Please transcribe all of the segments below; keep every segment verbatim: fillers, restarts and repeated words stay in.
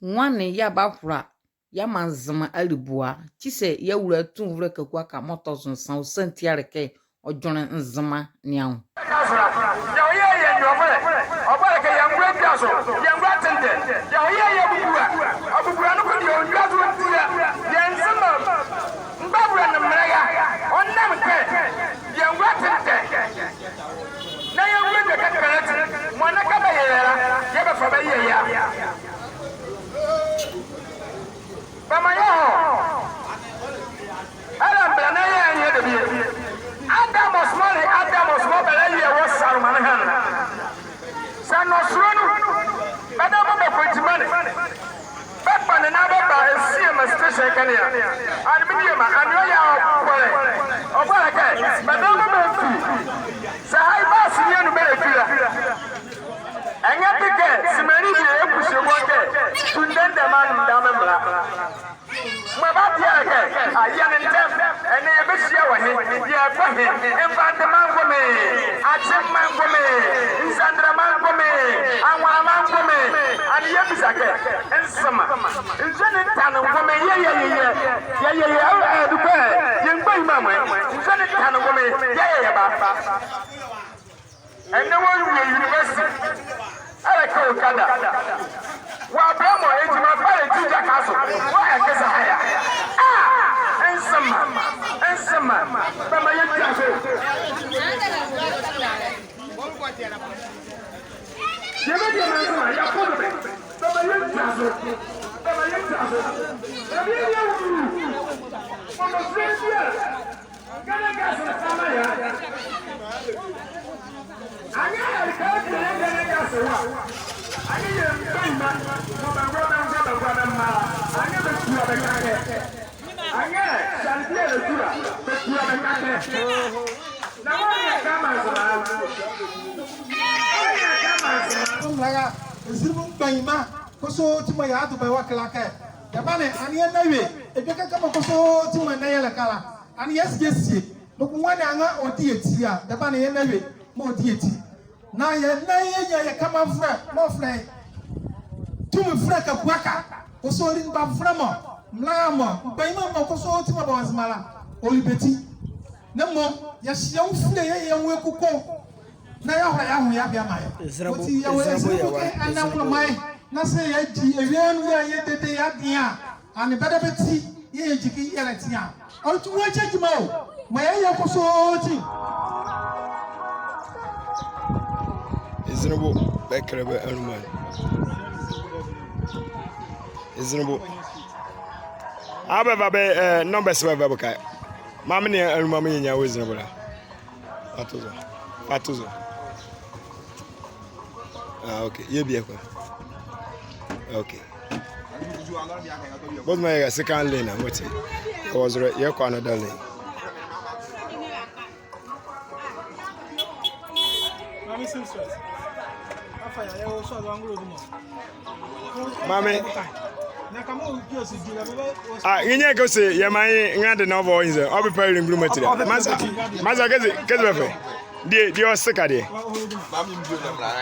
Nwane yɛɛ abahola yɛamaa Nzema alubua? Kyesɛ yɛawula tumivolɛ Kaku Aka mɔɔ tɔ zo nsa, ɔsiane ti a le kɛ ɔdwenle Nzema ne anwo. Yɛhɔ yɛɛ yɛ nyɛvolɛ, ɔboalekɛ yɛngola dwazo, yɛngola tendɛ. Yɛhɔ yɛɛ yɛbubula, ɔbubula noko deɛ ɔndwazo ɔntia, yɛ Nzema mgbabula ne mbɛlɛra, ɔnam kɛ yɛngola tendɛ. Na yɛngola dwɛkɛ kpɛlɛ ati, mɔɔ ɛnɛ kɛ bɛyɛ yɛ la, yɛɛ bɛfa bɛyɛ yɛ a. Bɛmaa yɛhɔ. Ɛlɛ mbɛlɛ na yɛɛ yɛnyia debie. Adamɔs mɔɔ le Adamɔs mɔɔ bɛlɛyɛ wɔ Saloma ne ɛhye ne. Saa nɔsolɛ nu, bɛdabɛ mɔɔ bɛkɔ gyima ne, bɛkpane na bɛba ɛsi yɛ ma station ɛkɛ ne a. Ɛnee mediema, ɛnee ɔyɛ ɔkpɔlɛ. Ɔkpɔlɛ kɛ, bɛdabɛ mɔɔ bɛfi. Saa Haibaa si ne anu bɛlɛfi la. Ɛnyɛ te kɛ, Nzema ne bie ɛkusi bɔ kɛ, tundɛ ndɛma nu ndɛ me mbɛla. Mɔɔ bɛbia kɛ, a, yɛne ntɛm, ɛnɛ yɛbɛhyia wɔ he, yɛkɔ he, Mfante Mangome, Akye Mangome, Nsandra Mangome, Anwala Mangome, ɛnee yɛbisa kɛ, Nzema, nzɔne nta ne ngome, yɛyɛ yɛyɛ, yɛyɛ yɛ, ɛ, dukɔ, yɛ mgbanyima mɔ ɛ, nzɔne nta ne ngome, yɛyɛ yɛba. Ɛnɛ wɔwie university. Ɛlɛkɛ okada. Wɔ abrɛ mɔ egyima ba le ti gyaka zo. Wɔ ɛkɛ zɛhae a. Ah! Nzema. Nzema. Bɛmaa yɛdwazo. Yɛbɛdie ma Nzema, yɛkɔ do bɛ. Bɛmaa yɛdwazo. Bɛmaa yɛdwazo. Ɛbie yɛ wuru. Mɔɔ mɔ frɛ bie. Ghana Gas ne sama yɛ. Anyɛ ɛleka bie Ghana Gas wa. Anyɛ yɛ mgbanyima. Mɔɔ bɛngola, bɛngola, bɛngola bɛmaa. Anyɛ bɛtua bɛ kɛkɛ. Anyɛ sane bie ɛlɛtu la. Bɛtua bɛ kɛkɛ. Na wɔnyɛ kɛ maa Nzema. Wɔnyɛ kɛ maa Nzema. Mbɛlɛra, Nzema mgbanyima kɔsɔɔti mɔɔ yɛado bɛ wɔ ɛkɛ la kɛ. Dɛba ne, ɛnee yɛnla wie. Edwɛkɛ kɛmɔ kɔsɔɔti mɔɔ ɛnɛ yɛlɛka la. Ɛnee yɛse yɛsie. Noko nwane anrɛɛ ɔdi yɛ ti a, dɛba ne yɛnla wie mɔɔ ɔdi yɛ ti. Na yɛnla yɛnyia yɛ kamavolɛ, mɔɔ folɛ ye. Tumivolɛ Kaku Aka. Kɔsɔɔti mgbavolɛ mɔ, mbɛlɛra mɔ, mgbanyima mɔ kɔsɔɔti mɔɔ bɛwɔ Nzema la, ɔle bɛ ti. Na mmom, yɛhyɛ yɛ nwo file yɛyɛ yɛ nwo ɛkukɔ. Na yɛahola yɛaho yɛabie amaa yɛ. Ɔti yɛwɔ Ezrabo kɛ ɛnɛ nwoloma ye. Na sɛ yɛgyi awie nu yɛyɛ dede yɛadwen a, ɛnee bɛdabɛ ti yɛyɛ gyikyi yɛlɛte a. Ɔti wɔkyɛ gyima o. Mɔɔ yɛyɛ kɔsɔɔti. Ezrabo, bɛkɛlɛ bɛ aluma. Ezrabo. Abɛva bɛ, eh, numbers bɛva bɛka. Maa me nee aluma menyia wɔ Ezrabo la. Fa to zo. Fa to zo. Ah, okay. Yɛbie kɔ. Okay. Bɔtɔma yɛga second lane a, mote. Yɛwɔ zolɛ, yɛkɔ another lane. Mame. Ah, nginyɛ kɛ ɔse yɛmaa ye nrɛlade na ɔva ɔ nze. Ɔbɛpɛ le nguluma ti dɛ. Masa, masa kɛzi, kɛzi bɛfɛ. Die, die ɔse ka die.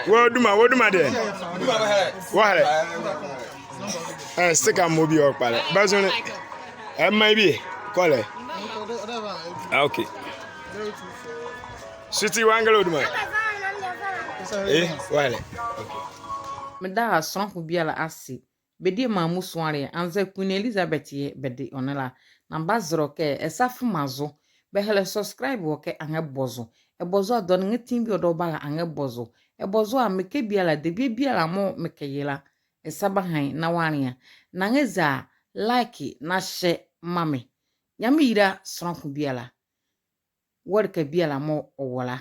Wɔ duma, wɔ duma die. Wɔ helɛ. Eh, se ka mɔ bie ɔkpalɛ. Bɛzonle. Eh, maa ye bie. Kɔlɛ. Ah, okay. Sweetie, wɔ angɛlɛ ɔ duma. Eh, wɔ helɛ. Okay. Meda sonla ko biala ase. Bɛ die maa musuale, anzɛɛ Queen Elizabeth yɛɛ bɛde ɔ ne la. Na mebazɛlɛ ɔ kɛ ɛ sa fo maa zo. Bɛhɛlɛ subscribe wɔ kɛ anrɛɛ bɔ zo. Ɛ bɔ zo a, ɛdawɔ nreati bie ɔdaye ɔbara, anrɛɛ bɔ zo. Ɛ bɔ zo a, mekɛ biala, debie biala mɔɔ mekɛyɛ la, ɛ sa baha ye na wɔanlea. Na anrɛɛ eza like na share maa me. Nyamenle yila sonla ko biala. Wɔ ɛleka biala mɔɔ ɔwɔ la.